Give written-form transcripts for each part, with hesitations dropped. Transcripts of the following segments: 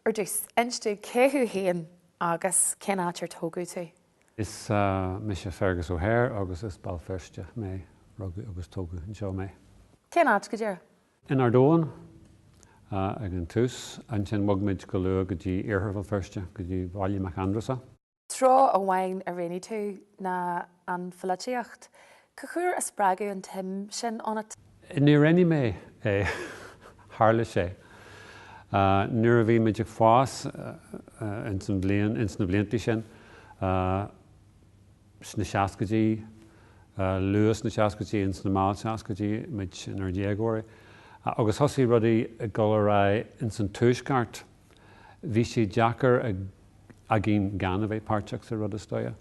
Ar dtús, inis dúinn cé thú féin agus cén áit ar tógadh tú? Is mise Fergus O'Hare agus as Béal Feirste mé, rugadh agus tógadh anseo mé. Cén áit go díreach? In Ard Eoin ag an tús, ansin bhog muid go luath go dtí iarthar Bhéal Feirste, go dtí Baile Mhic Aindreasa. Treo amháin a roghnaigh tú ná an pholaitíocht. Cá huair a spreagadh an tsuim sin ionat? Níor roghnaigh mé é, tharla sé. Nuair a bhí muid ag fás ins an bhliain, ins na blianta sin, sna seascaidí, luath sna seascaidí, ins na mall seascaidí, muid inár ndéagóirí, agus thosaigh rudaí ag dul ar aghaidh ins an Tuaisceart, bhí sé deacair againn gan a bheith páirteach sa rud is dóigh.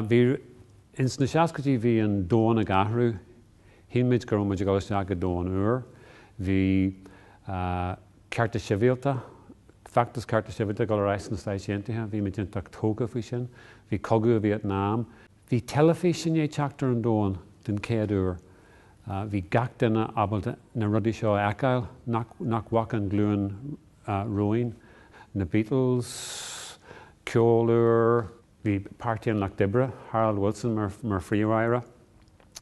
Bhí, ins na seascaidí bhí an domhan ag athrú, shíl muid go raibh muid ag dul isteach i domhan úr, bhí cearta sibhialta, feachtas cearta sibhialta ag dul ar aghaidh sna Stáit Aontaithe, bhí muid iontach tógtha faoi sin, bhí cogadh i Vítneam, bhí teilifís i ndiaidh teacht ar an domhan den chéad uair, bhí gach duine ábalta na rudaí seo a fheiceáil nach nach bhfaca an ghlúin romhainn, na Beatles, ceol úr, bhí Páirtí an Lucht Oibre, Harold Wilson mar mar phríomh-aire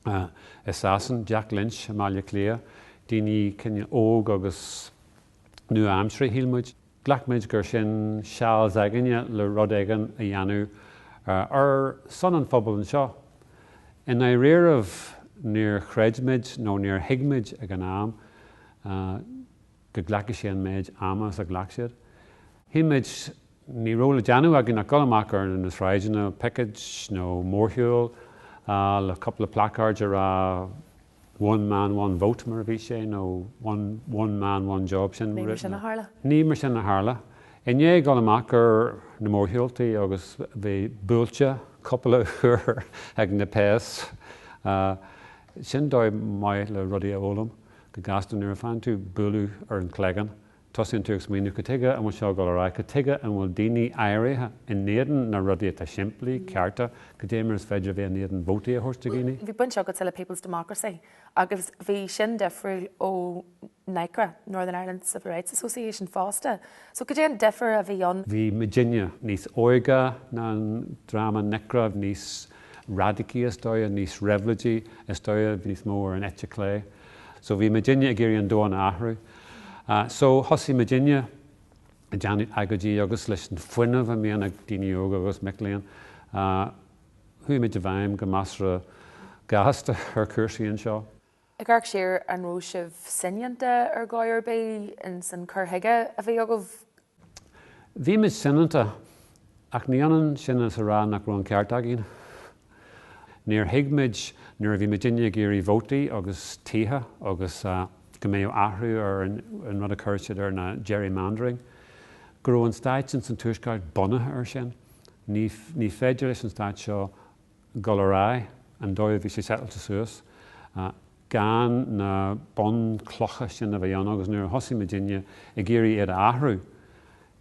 i Sasain, Jack Lynch i mBaile Átha Cliath, daoine cineál óg agus nua-aimseartha, shíl muid. Ghlac muid gur sin seal s'againne le rud éigin a dhéanamh ar son an phobail anseo. I ndáiríribh níor chreid muid nó níor thuig muid ag an am go nglacfadh sé an méid ama is a ghlac siad. Shíl muid ní raibh le déanamh againn ach dul amach ar na sráideanna, picéid nó mórshiúl le cúpla placard ag rá 'one man, one vote' mar a bhí sé nó 'one, one man, one job' sin. Ní mar sin a tharla. Ní mar sin a tharla. I ndiaidh dul amach ar na mórshiúltaí agus bheith buailte cúpla uair ag na péas, sin dóigh maith le rudaí a fhoghlaim go gasta nuair a fhaigheann tú bualadh ar an chloigeann Tosaíonn tú ag smaoineamh, cad tuige an bhfuil seo ag dul ar aghaidh, cad tuige an bhfuil daoine áirithe in éadan na rudaí atá simplí, cearta, cad é mar is féidir a bheith in éadan vótaí a thabhairt do dhaoine? Bhí baint agatsa le People's Democracy agus bhí sin difriúil ó NICRA, Northern Ireland Civil Rights Association, fosta. So cad é an difear a bhí ann? Bhí muidinne níos óige ná an dream in NICRA, níos radacaí is dóigh, níos réabhlóidí is dóigh, bhí níos mó ar an eite chlé. So bhí muidinne ag iarraidh an domhan a athrú. So thosaigh muidinne ag déanamh agóidí agus leis an fuinneamh a mbíonn ag daoine óga agus mic léinn, chuaigh muid i bhfeidhm go measartha gasta ar chúrsaí anseo. Ag amharc siar, an raibh sibh soineanta ar dhóigh ar bith ins an cur chuige a bhí agaibh? Bhí muid soineanta, ach ní ionann sin is a rá nach raibh an ceart againn. Níor thuig muid nuair a bhí muidinne ag iarraidh vótaí agus tithe agus go mbeadh athrú ar an rud a chuir siad air ná gerrymandering, go raibh an stáit ins an Tuaisceart bunaithe ar sin. Ní ní féidir leis an stáit seo dul ar aghaidh an dóigh a bhí sé seitilte suas gan na bunchlocha sin a bheith ann agus nuair a thosaigh muidinne ag iarraidh iad a athrú,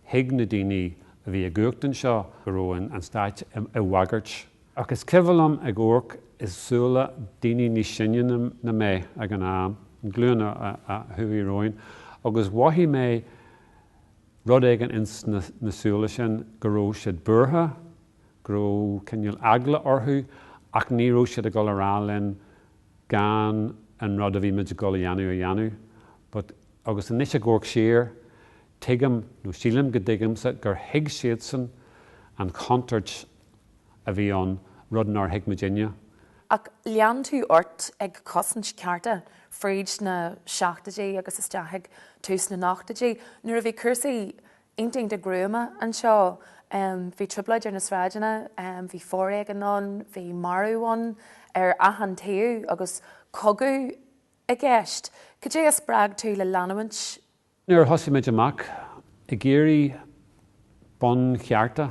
Thuig na daoine a bhí i gcumhacht anseo go raibh an stáit i bhagairt. Ach is cuimhin liom ag amharc i súile daoine níos sine ná mé ag an am, an ghlúin a chuaigh romhainn, agus mhothaigh mé rud éigin ins na súile sin, go raibh siad buartha, go raibh cineál eagla orthu ach ní raibh siad ag dul a rá linn gan an rud a bhí muid ag dul a dhéanamh a dhéanamh. But, agus anois ag amharc siar, tuigim, nó sílim go dtuigimse, gur thuig siadsan an chontúirt a bhí ann, rud nár thuig muidinne. Ach lean tú ort ag cosaint cearta fríd na seachtóidí agus isteach ag tús na n-ochtóidí, nuair a bhí cúrsaí iontach iontach gruama anseo. Bhí trioblóid ar na sráideanna, bhí foréigean ann, bhí marú ann ar achan taobh agus cogadh i gceist. Cad é a spreag tú le leanúint? Nuair a thosaigh muid amach ag iarraidh bunchearta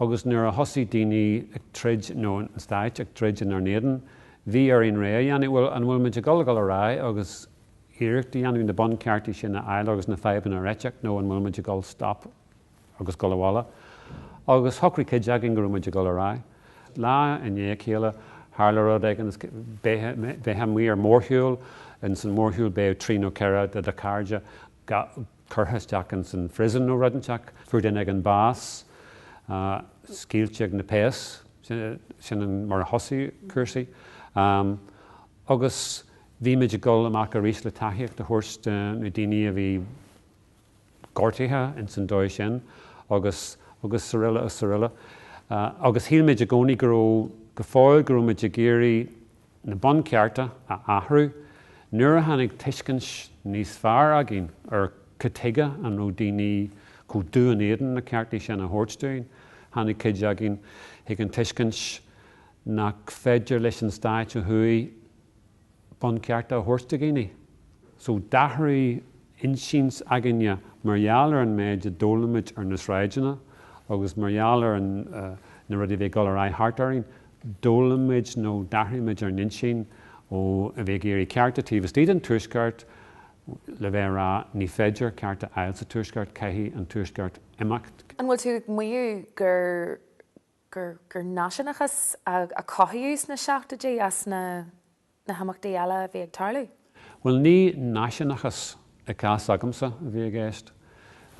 agus nuair a thosaigh daoine ag troid, nó an stáit ag troid inár n-éadan, bhí orainn rogha a dhéanamh, bhuel, an bhfuil muid ag dul a dhul ar aghaidh agus iarracht a dhéanamh na buncheartaí sin a fháil agus na fadhbanna a réiteach nó an bhfuil muid ag dul stop agus dul abhaile. Agus shocraigh cuid againn go raibh muid ag dul ar aghaidh. Lá i ndiaidh a chéile tharla rud éigin, bheifeá amuigh ar mhórshiúl, ins an mórshiúl bheadh trí nó ceithre de do chairde. curtha isteach ins an phrison nó rud inteacht, fuair duine éigin bás, scaoilte ag na péas, sin an mar a thosaigh cúrsaí. Agus bhí muid ag dul amach arís le tacaíocht a thabhairt do na daoine a bhí gortaithe ins an dóigh sin agus agus araile agus araile. Agus shíl muid i gcónaí go raibh, go fóill, go raibh muid ag iarraidh na bunchearta a athrú. Nuair a tháinig tuiscint níos fearr againn ar cad tuige an raibh daoine chomh dubh in éadan na ceartaí sin a thabhairt dúinn, tháinig cuid againn chuig an tuiscint nach féidir leis an stáit ó thuaidh bunchearta a thabhairt do dhaoine. So d'athraigh insint s'againne mar gheall ar an méid a d'fhoghlaim muid ar na sráideanna agus mar gheall ar na rudaí a bhí ag dul ar aghaidh thart orainn, d'fhoghlaim muid nó d'athraigh muid ár n-intinn ó a bheith ag iarraidh cearta taobh istigh den Tuaisceart le bheith ag rá ní féidir cearta a fháil sa Tuaisceart, caithfidh an Tuaisceart imeacht. An bhfuil tú ag maíomh gur gur gur náisiúnachas a a cothaíodh sna seachtóidí as na na himeachtaí eile a bhí ag tarlú? Bhuel ní náisiúnachas i gcás s'agamsa a bhí i gceist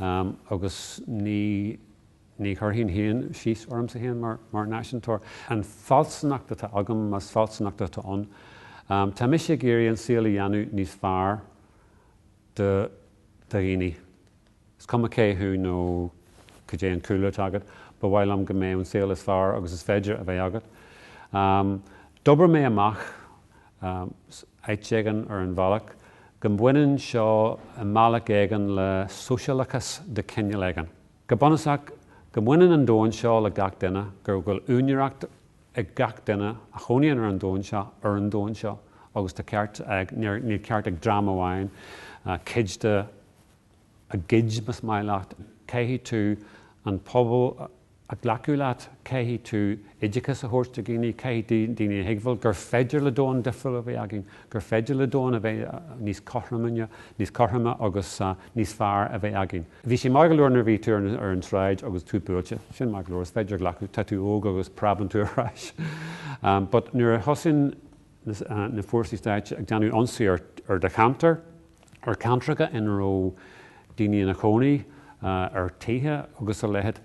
agus ní ní chuirfinn féin síos ormsa féin mar mar náisiúntóir. An fealsúnacht atá agam, más fealsúnacht atá ann, tá mise ag iarraidh an saol a dhéanamh níos fearr do do dhaoine. Is cuma cé thú nó cad é an cúlra atá agat, ba mhaith liom go mbeadh an saol is fearr agus is féidir a bheith agat. D'obair mé amach áit éigin ar an bhealach go mbaineann seo i mbealach éigin le sóisialachas de chineál éigin. Go bunúsach, go mbaineann an domhan seo le gach duine, go bhfuil úinéireacht ag gach duine a chónaíonn ar an domhan seo ar an domhan seo agus tá ceart ag, níl ceart ag dream amháin cuid de a ghoid, más maith leat. Caithfidh tú an pobal a ghlacadh leat, caithfidh tú oideachas a thabhairt do dhaoine, caithfidh daoine a thuigbheáil gur féidir le domhan difriúil a bheith againn, gur féidir le domhan a bheith níos cothroime, níos cothroime agus níos fearr a bheith againn. Bhí sé maith go leor nuair a bhí tú ar an tsráid agus tú buailte, sin maith go leor, is féidir a ghlacadh, tá tú óg agus preabann tú ar ais. But nuair a thosaíonn na fórsaí stáit ag déanamh ionsaí ar do cheantar, ar cheantracha ina raibh daoine ina chónaí, ar tithe agus a leithéid.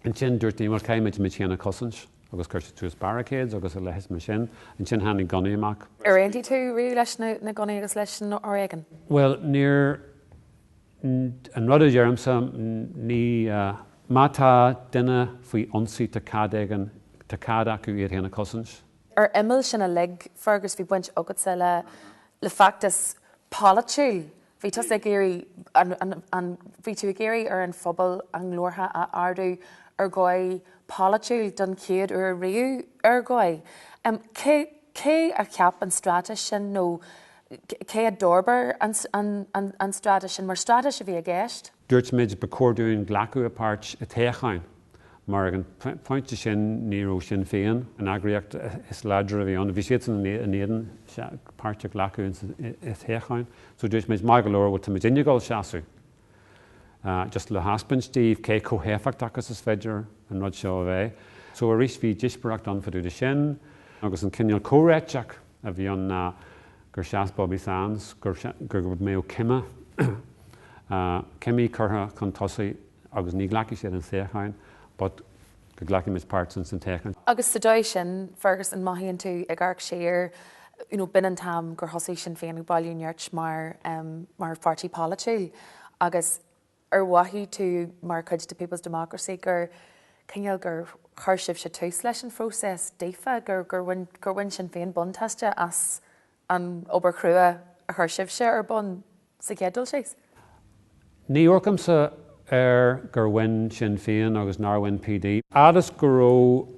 Ansin dúirt daoine, bhuel caithfidh muid muid féin a chosaint agus chuir siad suas barricades agus a leithéid mar sin. Ansin tháinig gunnaí amach. Ar aontaigh tú riamh leis na gunnaí agus leis an fhoréigean? Bhuel, níor, an rud a deirimse, ní, má tá duine faoi ionsaí tá cead éigin, tá cead acu iad féin a chosaint. Ar imeall sin uilig, Fergus, bhí baint agatsa le le feachtas polaitiúil. Bhí tusa ag iarraidh an an bhí tú ag iarraidh ar an phobal a nglórtha a ardú ar dhóigh polaitiúil don chéad uair riamh ar dhóigh. Cé cé a cheap an straitéis sin nó cé a d'fhorbair an an an straitéis sin mar straitéis a bhí i gceist? Dúirt muid ba chóir dúinn glacadh páirt i toghcháin. mar ag an phointe sin ní raibh Sinn Féin, an eagraíocht is láidre a bhí ann, bhí siadsan in éadan páirt a ghlacadh i toghcháin. So dúirt muid, maith go leor, bhuel tá muidinne ag dul seasamh just le thaispeáint daoibh cé chomh héifeachtach is is féidir an rud seo a bheith. So arís bhí díospóireacht ann fá dtaobh de sin agus an cineál comhréiteach a bhí ann ná gur sheas Bobby Sands gur mbeadh cime, cimí curtha chun tosaigh agus ní ghlacfaidh siad an suíochán but go nglacfaidh muid páirt ins an toghchán. Agus sa dóigh sin, Fergus, an mothaíonn tú ag amharc siar, you know, b'in an t-am gur thosaigh Sinn Féin ag bailiú nirt mar, mar pháirtí polaitiúil agus ar mhothaigh tú mar chuid de People's Democracy gur, cineál gur chuir sibhse tús leis an phróiseas daofa, gur, gur bhain, gur bhain Sinn Féin buntáiste as an obair chrua a chuir sibhse ar bun sa chéad dul síos? Ní amharcaimse air gur bhain Sinn Féin agus nár bhain PD. Fhad is go raibh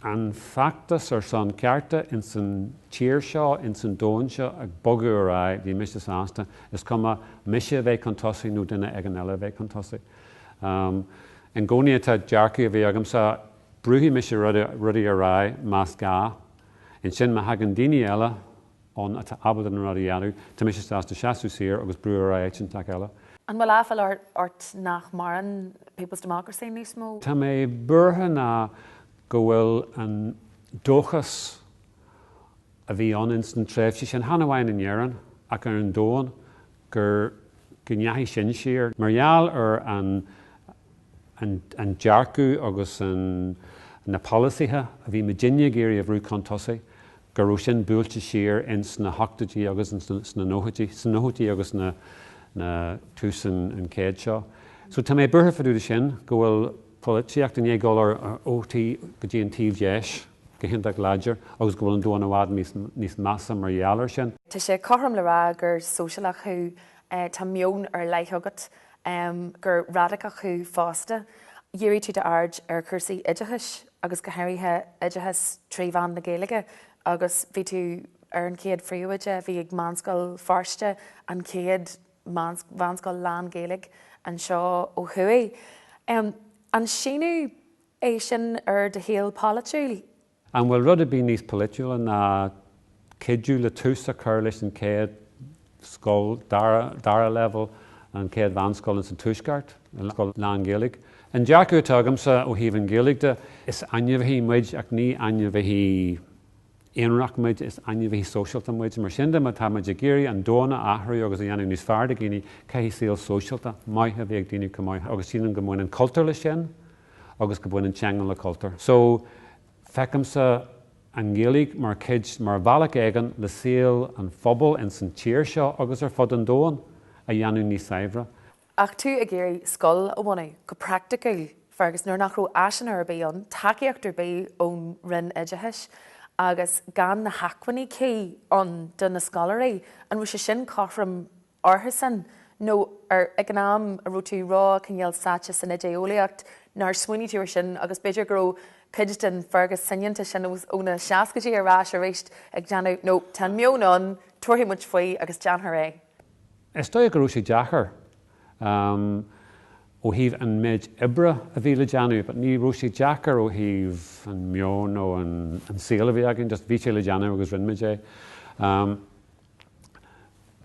an feachtas ar son cearta ins an tír seo, ins an domhan seo ag bogadh ar aghaidh, bhí mise sásta. Is cuma mise a bheith chun tosaigh nó duine éigin eile a bheith chun tosaigh. I gcónaí atá dearcadh a bhí agamsa, brúfaidh mise rudaí ar aghaidh más gá. Ansin má thagann daoine eile ann atá ábalta na rudaí a dhéanamh, tá mise sásta seasamh siar agus brú ar aghaidh áit inteacht eile. An bhfuil aiféala ort nach maireann People's Democracy níos mó? Tá mé buartha ná go bhfuil an dóchas a bhí ann ins an tréimhse sin, chan amháin in Éirinn ach ar an domhan, gur. go ndeachaigh sin siar mar gheall ar an an dearcadh agus an na polasaithe a bhí muidinne ag iarraidh a bhrú chun tosaigh, go raibh sin buailte siar ins na hochtóidí agus ins na nóchaidí, sna nóchaidí agus na na tús an an chéid seo. So tá mé buartha fá dtaobh de sin, go bhfuil polaitíocht i ndiaidh dul ar ó taobh go dtí an taobh dheis go hiontach láidir agus go bhfuil an domhan i bhfad níos níos measa mar gheall air sin. Tá sé cothrom le rá gur sóisialach thú, tá meon ar leith agat, gur radacach thú fosta. Dhírigh tú d'aird ar chúrsaí oideachais agus go háirithe oideachas trí mheán na Gaeilge agus bhí tú ar an chéad phríomhoide a bhí ag Meánscoil Feirste, an chéad mheánscoil lán-Ghaeilge anseo ó thuaidh. An síneadh é sin ar do shaol polaitiúil? An bhfuil rud ar bith níos polaitiúla ná cuidiú le tús a chur leis an chéad scoil dara leibhéal, an chéad mheánscoil ins an Tuaisceart, an scoil lán-Ghaeilge? An dearcadh atá agamsa ó thaobh an Ghaeilge de, is ainmhithe muid ach ní ainmhithe aonarach muid, is ainmhithe sóisialta muid. Mar sin de, má tá muid ag iarraidh an domhan a athrú agus a dhéanamh níos fearr do dhaoine, caithfidh saol sóisialta maith a bheith ag daoine chomh maith agus sílim go mbaineann cultúr leis sin. agus go mbaineann teanga le cultúr. So, feicimse an Ghaeilge mar chuid, mar bhealach éigin le saol an phobail ins an tír seo agus ar fud an domhain a dhéanamh níos saibhre. Ach tú ag iarraidh scoil a bhunú, go praiticiúil, Fergus, nuair nach raibh áiseanna ar bith ann, tacaíocht ar bith ón Roinn Oideachais agus gan na hacmhainní cuí ann do na scoláirí, an raibh sé sin cothrom orthusan nó ar ag an am a raibh tú ró cineál sáite san idé-eolaíocht nár smaoinigh tú ar sin agus b'fhéidir go raibh cuid den Fergus soineanta sin ó na seascaidí ar ais arís ag déanamh no tá an meon ann, tabharfaidh muid faoi agus déanfar é. Is dóigh go raibh sé deacair ó thaobh an méid oibre a bhí le déanamh but ní raibh sé deacair ó thaobh an meon nó an saol a bhí againn, just bhí sé le déanamh agus rinne muid é.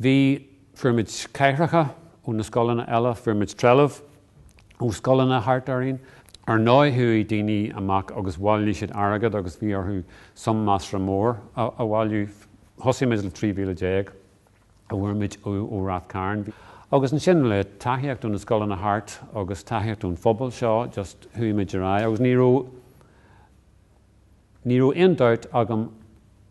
Bhí, fuair muid cathaoireacha ó na scoileanna eile, fuair muid trealamh ó scoileanna thart orainn. Ar ndóigh chuaigh daoine amach agus bhailigh siad airgead agus bhí orthu suim measartha mór a bhailiú. Thosaigh muid le 13,000 a bhfuair muid ó Rath Cairn. Agus ansin le tacaíocht ó na scoileanna thart agus tacaíocht ón phobal seo just chuaigh muid ar aghaidh agus ní raibh, Ní raibh aon dabht agam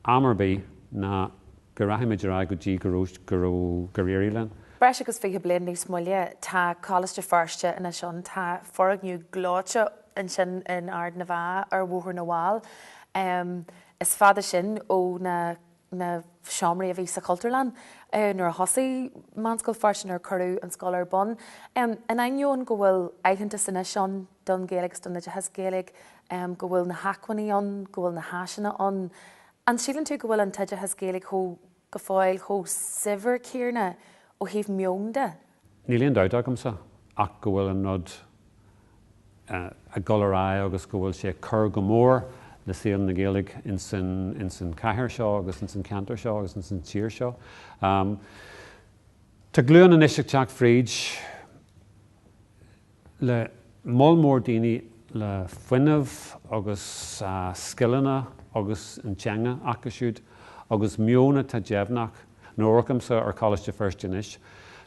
am ar bith ná go rachaimid ar aghaidh go dtí go raibh, go raibh, gur éirigh linn. Breis agus 20 bliain níos moille, tá Coláiste Feirste anois ann. Tá foirgneamh gleoite ansin in Ard na bhFeá ar Bhóthar na bhFál. Is fada sin ó na na seomraí a bhí sa Chultúrlann nuair a thosaigh Meánscoil Feirste, nuair a cuireadh an scoil ar bun. In ainneoin go bhfuil aitheantas anois ann don Ghaeilge agus don oideachas Gaeilge, go bhfuil na hacmhainní ann, go bhfuil na háiseanna ann, an síleann tú go bhfuil an t-oideachas Gaeilge chomh, go fóill, chomh saibhir céanna ó thaobh meoin de? Níl aon dabht agamsa ach go bhfuil an rud ag dul ar aghaidh agus go bhfuil sé ag cur go mór le saol na Gaeilge ins an chathair seo agus ins an ceantar seo agus ins an tír seo. Tá glúin anois ag teacht fríd le moll mór daoine le fuinneamh agus scileanna agus an teanga acu siúd agus meon atá deimhneach. Nuair a amharcaimse ar Choláiste Feirste anois,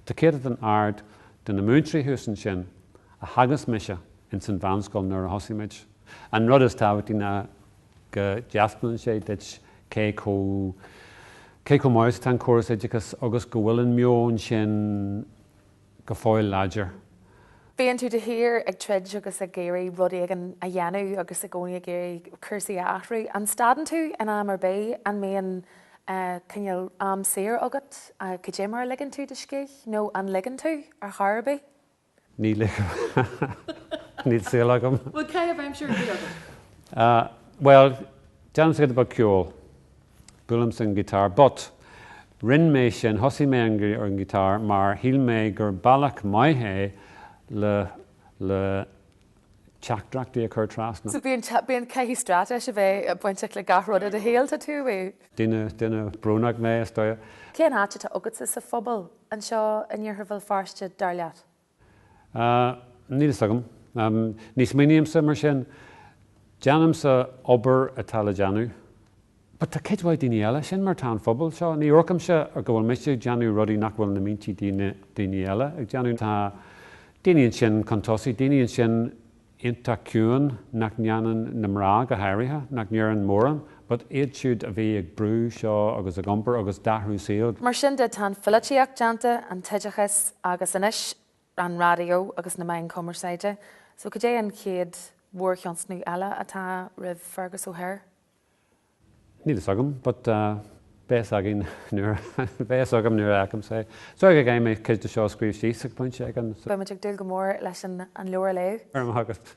tá céatadán ard de na múinteoirí thuas ansin a theagasc mise ins an mheánscoil nuair a thosaigh muid. An rud is tábhachtaí ná go dtaispeánann sé duit cé chomh cé chomh maith is atá an córas oideachais agus go bhfuil an meon sin go fóill láidir. Bíonn tú de shíor ag troid agus ag iarraidh rud éigin a dhéanamh agus i gcónaí ag iarraidh cúrsaí a athrú. An stadann tú in am ar bith? An mbíonn cineál am saor agat? Cad é mar a ligeann tú do scíth nó an ligeann tú ar chor ar bith? Ní ligim. Níl saol agam. Bhfuil caitheamh aimsire ar bith agat? Bhuel, déanaimse giota beag ceoil. Buailimse an guitar. But, rinne mé sin, thosaigh mé ar an guitar mar shíl mé gur bealach maith é le, le teachtaireachtaí a chur trasna. So bíonn, bíonn caithfidh straitéis a bheith bainteach le gach rud i do shaol, tá tú a. Duine, duine brónach mé, is dóigh. Cén áit atá agatsa sa phobal anseo in Iarthar Bhéal Feirste, dar leat? Níl fhios agam. Ní smaoinímse mar sin. Déanaimse obair atá le déanamh. But tá cuid mhaith daoine eile, sin mar tá an phobal seo. Ní amharcaimse go bhfuil mise ag déanamh rudaí nach bhfuil na mílte daoine daoine eile ag déanamh. Tá daoine ansin chun tosaigh, daoine ansin iontach ciúin nach ndéanann na mná go háirithe, nach ndeireann mórán, but iad siúd a bhí ag brú seo agus ag iompar agus d'athrú saoil. Mar sin de, tá an pholaitíocht déanta, an t-oideachas agus anois an raidió agus na meáin chumarsáide. So cad é an chéad mhórthionscnamh eile atá roimh Fergus O'Hare? Níl fhios agam, but beidh fhios againn nuair, beidh fhios agam nuair a fheicimse é. Sorry go gcaithfidh mé cuid de seo a scríobh síos ag pointe éigin. Beidh muid ag dúil go mór leis an leabhar a léamh. Go raibh maith agat.